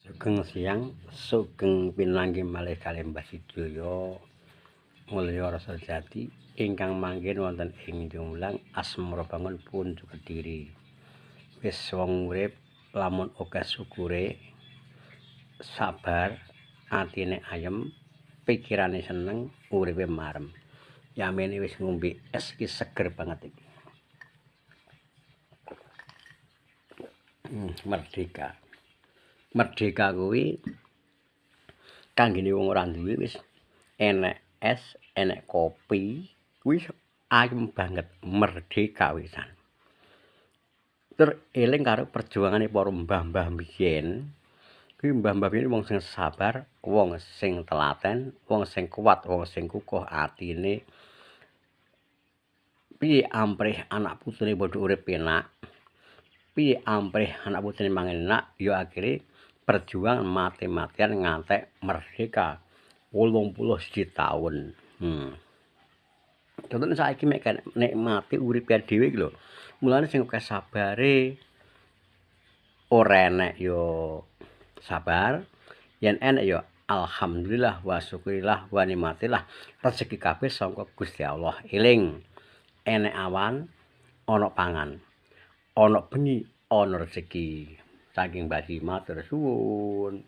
Sugeng siang, sugeng pinanggih malih kalih Mbah Sidaya Mulya Rasa Jati ingkang manggen wonten ing Jomblang Asmara Bangun Puncu Kediri. Wis wong urip lamun akeh syukure, sabar, atine ayem, pikirane seneng, uripe marem. Yamene wis ngombe es iki seger banget iki. Merdeka. Merdeka kuwi kanggene wong ora duwe wis enek es, enek kopi, kuwi ayem banget, merdeka wisan. Tur eling karo perjuangane para mbah-mbah biyen. Kuwi mbah-mbah biyen wong sing sabar, wong sing telaten, wong sing kuat, wong sing kukuh atine. Piye amprih anak putune padha urip penak? Piye amprih anak putune mangan enak? Ya akhire perjuang mati-matian ngantek merdeka 81 taun. Contohnya saiki mek nikmati uripe dhewe iki lho. Mulane sing akeh sabare ora enek ya sabar, yen enek ya alhamdulillah wa syukurillah wa nikmatillah, rezeki kabeh saka Gusti Allah. Eling, enek awan ana pangan, ana bengi ana rezeki. Saking Mbah Ci matur suwun.